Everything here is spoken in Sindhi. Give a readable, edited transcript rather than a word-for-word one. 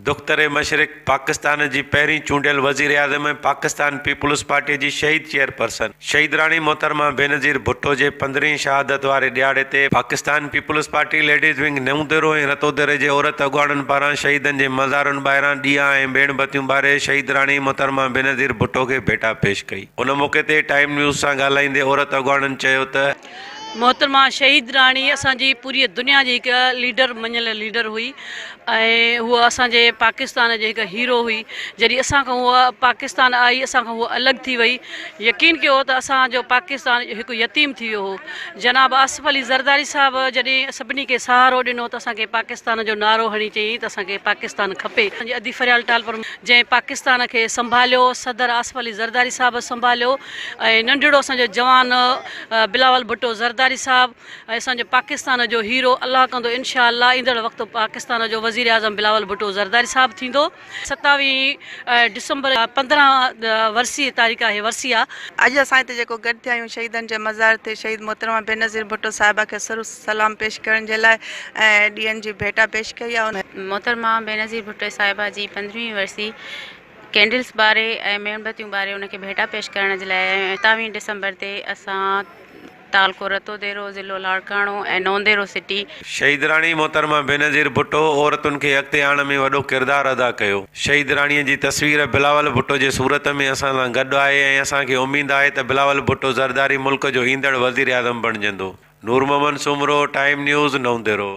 دختر مشرق، پاڪستان جي پهرين چونڊيل وزيراعظم ۽ پاڪستان پيپلز پارٽيء جي شهيد چيئرپرسن شهيد راڻي محترمه بينظير ڀٽو جي پندرهين شهادت واري ڏهاڙي تي Pakistan peoples party ladies wing نئون ديرو ۽ رتوديري جي عورت اڳواڻن پاران شهيدن جي مزارن ٻاهران ڏيئا ۽ ٻيڻ بتيون ٻاري شهيد راڻي محترمه بينظير ڀٽو کي ڀيٽا پيش ڪئي. ان موقعي تي ٽائيم نيوز سان ڳالهائيندي عورت اڳواڻن چيو ته. محترمه شهيد راڻي اسان جي پوريء دنيا جي هڪ ليڊر مڃيل ليڊر هئي ۽ هوء اسان جي پاڪستان جي هڪ هيرو هئي جڏهن اسان کان هوء پاڪستان آئي اسان کان هوء الڳ ٿي وئي يقين ڪيو ته اسان جو پاڪستان هڪ يتيم ٿي ويو هو جناب آصف علي زرداري صاحب جڏهن سڀني کي سهارو ڏنو ته اسان کي پاڪستان جو نعرو هڻي چيائين ته اسان کي پاڪستان کپي اسان جي ادي فريال ٽالپر جنهن پاڪستان کي سنڀاليو صدر آصف علي زرداري صاحب سنڀاليو ۽ ننڍڙو اسان جو جوان بلاول ڀٽو زرداري صاحب ۽ اسان جو پاڪستان جو هيرو الله ڪندو انشاء الله ايندڙ وقت پاڪستان جو وزير اعظم بلاول ڀٽو زرداري صاحب ٿيندو. ستاويهين ڊسمبر 15 ورسي تاريخ آهي ورسي آ. اڄ اسان هتي جيڪو گڏ ٿيا آهيون شهيدن جي مزار تي شهيد محترمه بينظير ڀٽو صاحبه کي سر سلام پيش ڪرڻ جي لاء ۽ ڏيئن جي ڀيٽا پيش ڪئي آهي. محترمه بينظير ڀٽو صاحبه جي پندرهين ورسي ڪينڊلز ٻاري ۽ ميڻ بتيون ٻاري ان کي ڀيٽا پيش ڪرڻ جي لاء ۽ ستاويهين ڊسمبر تي اسان تعلقو رتوديرو ضلعو لاڙڪاڻو ۽ نونديرو سٽي. شهيد راڻي محترمه بينظير ڀٽو عورتن کي اڳتي آڻڻ ۾ وڏو ڪردار ادا ڪيو. شهيد راڻيء جي تصوير بلاول ڀٽو جي صورت ۾ اسان سان گڏ آهي ۽ اسان کي اميد آهي ته بلاول ڀٽو زرداري ملڪ جو ايندڙ وزيراعظم بڻجندو. نور محمد سومرو، ٽائيم نيوز، نئون ديرو.